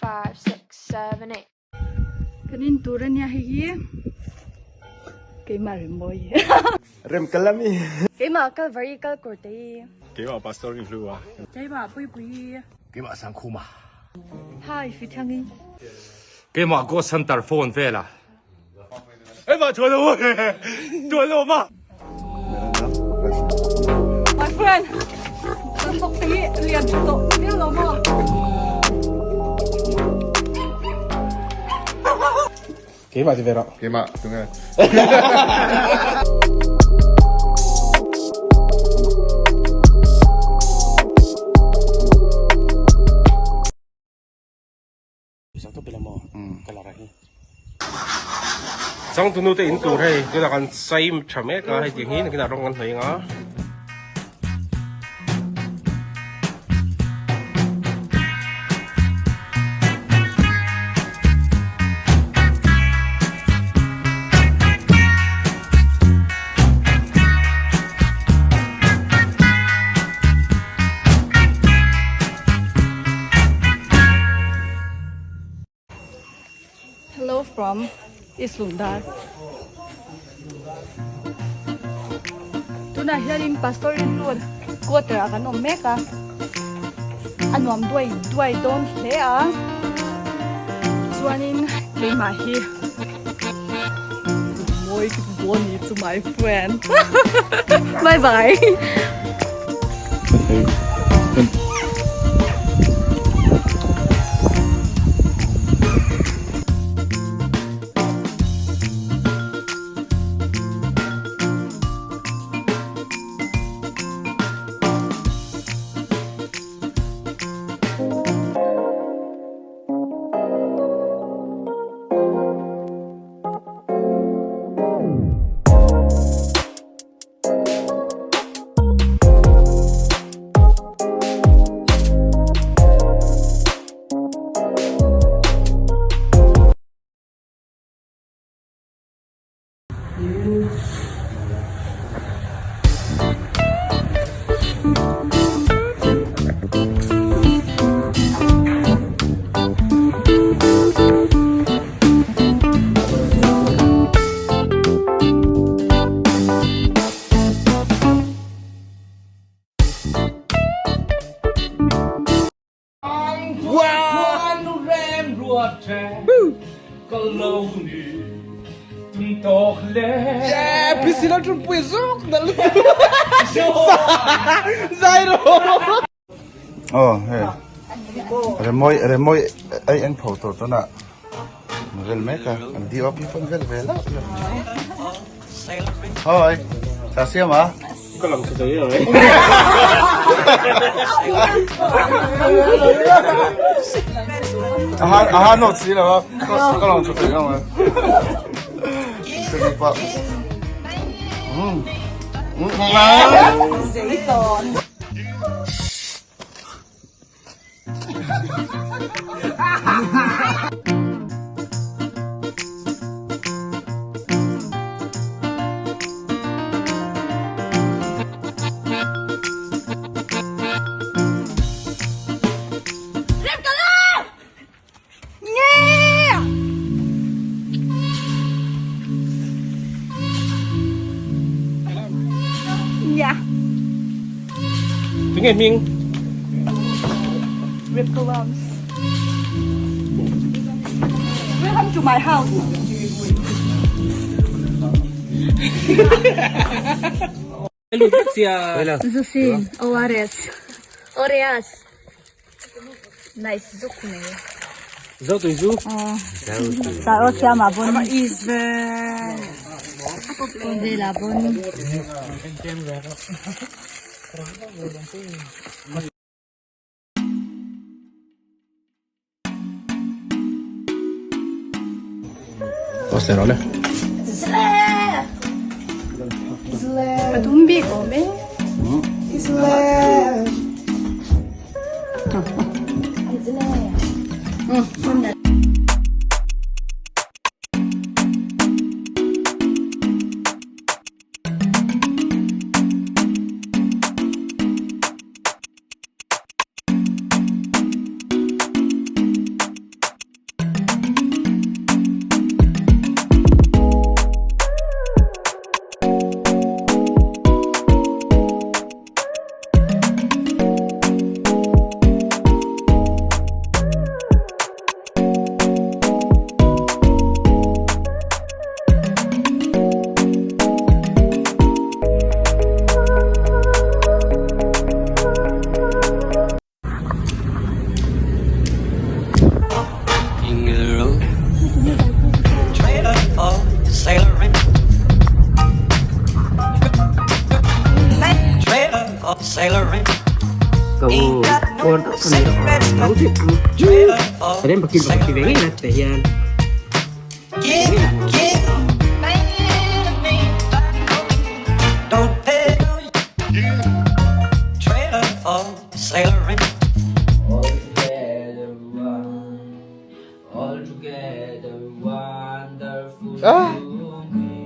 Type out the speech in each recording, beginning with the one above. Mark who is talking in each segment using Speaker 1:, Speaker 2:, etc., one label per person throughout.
Speaker 1: 5, 6, 7, 8.
Speaker 2: Kan in tur ania hei hi keimah rem mawi
Speaker 3: Rem kalami.
Speaker 2: Keimah Kalvari kal kur te hi.
Speaker 4: Keimah Pastor in hlu a.
Speaker 2: Keimah Puipui.
Speaker 5: Keimah Sangkhuma.
Speaker 2: Hi Fithangi.
Speaker 5: Keimah Ghost Hunter phone vela. Ema chuan lo chuan lo ma.
Speaker 2: My friend, kan bawk te hi lian tha tawh viau lo maw?
Speaker 4: Keimah ti ve rawh.
Speaker 6: Keimah tunge.
Speaker 5: Changtunu te in tur hei tunah kan chei tha mek a hei tiang hi nakinah rawng kan hnawih ang a.
Speaker 2: Hello from East Lungdar. Tunah hianin Pastor Rinluan quarter ah kan awm mek a. A nuam duai duai dawn hle a. Chuanin keimah hi mawi ka ti dawn ni chu my friend. Bye bye.
Speaker 6: Oh hei remawi remawi ai eng pho tur tuna vel mek a an DOP pawn vel ve lo Hoi sa siam a
Speaker 5: Ka lang sa tayo eh.
Speaker 6: Aha aha note si lo ka lang sa tayo ma Sige pa. Mm. Mm.
Speaker 5: Tunge hming?
Speaker 2: Rip Columns. Welcome to my house. Zusin, ORS. Oreas. Nice zuk mai.
Speaker 5: Zo tui zu.
Speaker 2: Sa o siam a bon. Bon vel a bon.
Speaker 6: Post leh rawh le.
Speaker 2: Ka dum bik awm e.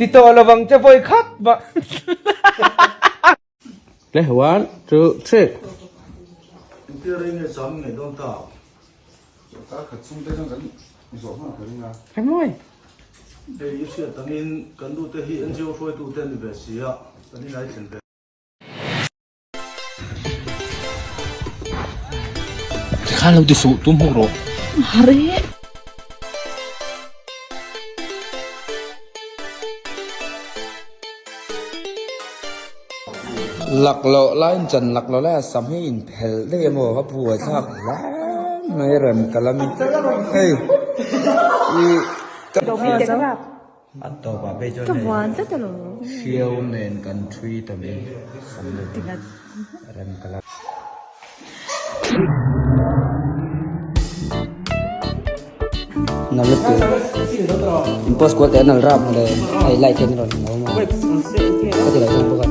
Speaker 5: Ti tawh lovang che vawi khat mah. Le one two three.
Speaker 6: Engtia rei nge cham ngei dawn ta? Kar khat chung te chuan kan zawh hman ka ring a.
Speaker 5: Remawi.
Speaker 6: Hei i hriat angin kan nu te hi NGO hruaitu te an ni ve si a, kan inai thlen ve.
Speaker 4: Tikhan lo ti suh, tum hmuh rawh.
Speaker 3: Lak loh laiin chan lak loh lai a sam hi in phel daih emaw a buai thlak hle mai rem ka la mi hei ih a tawp ah phei chuan hei hriau nen kan thui ta mai sam rem ka la.
Speaker 7: Nal lutuk in post kual teh a nal rap mawle hei light hian a rawn awm a ka ti lo zawng bawk a.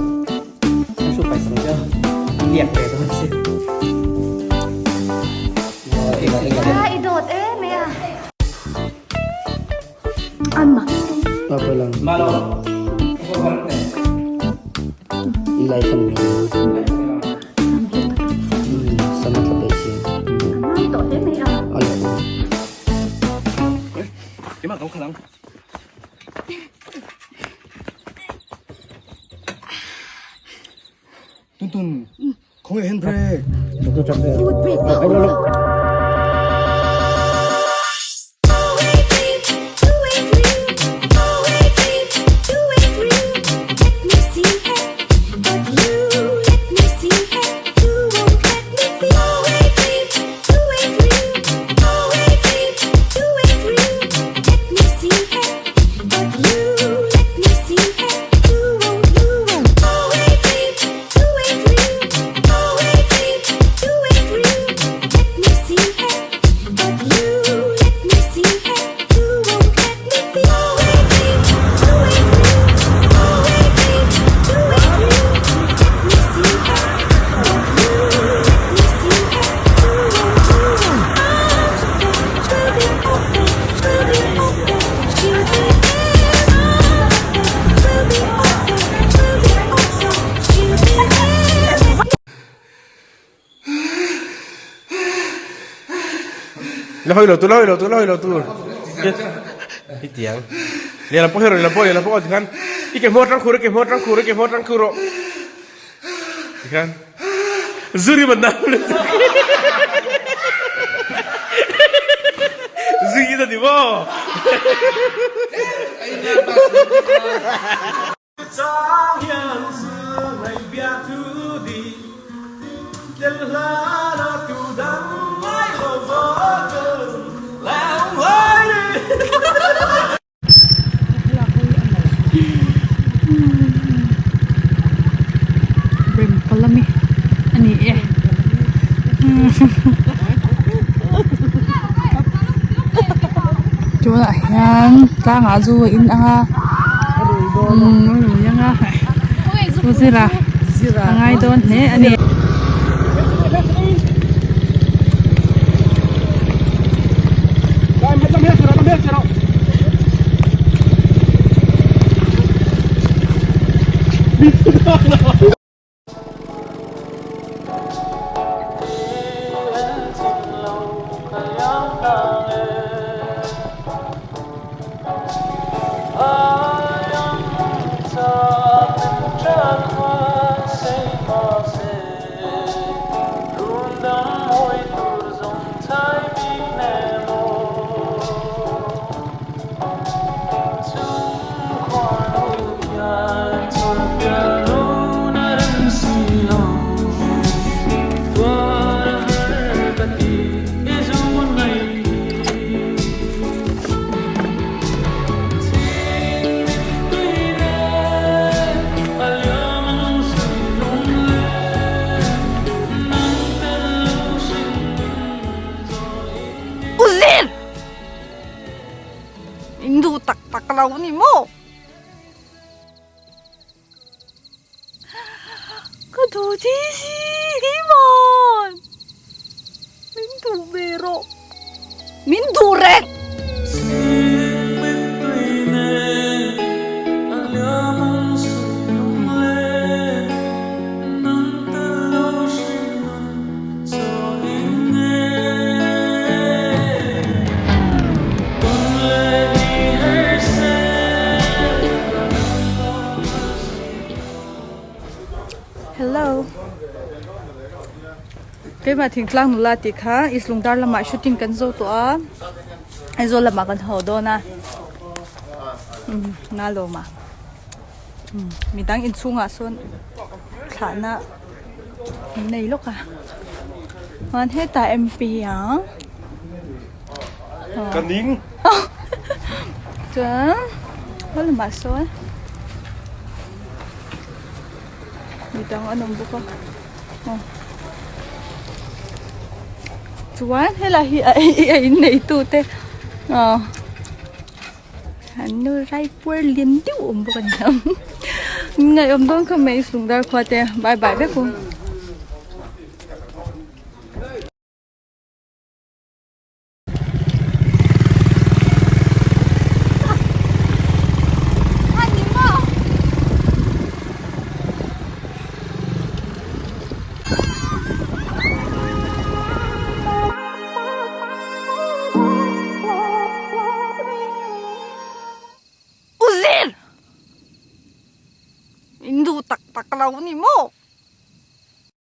Speaker 5: La hawi lo tur, la hawi lo tur, la hawi lo tur. Hetiang. Lehlam pawh hi rawn lehlam pawh lehlam pawh aw tikhan i ke hmawr tang khur i ke hmawr tang khur i ke hmawr tang khur rawh. Tikhan zuri man na lutuk. Zui ta ni maw.
Speaker 2: Remkalami a ni e tunah hian tlangah zu a in ang a umm a rui ang a u zira a ngai dawn hle a ni. lo ni maw? Ka duh chi si keimah min duh ve rawh min duh reng. Hello keimah thingtlang nula tih kha East Lungdar lamah shooting kan zo tawh a Aizawl lamah kan haw dawn a umm Nalawma umm midang inchhungah sawn thlahna an nei lawk a chuan hetah M P ang
Speaker 5: Ka ning.
Speaker 2: Chuan haw lamah sawn midang an awm bawk a aw chuan helai hi a a inneitu te aw an nu raipuar lian deuh a awm bawk a ni ang ngaihawm dawn kha mai sungdar khua te bye bye vek u. U Zir! Min duh tak tak lo ni maw?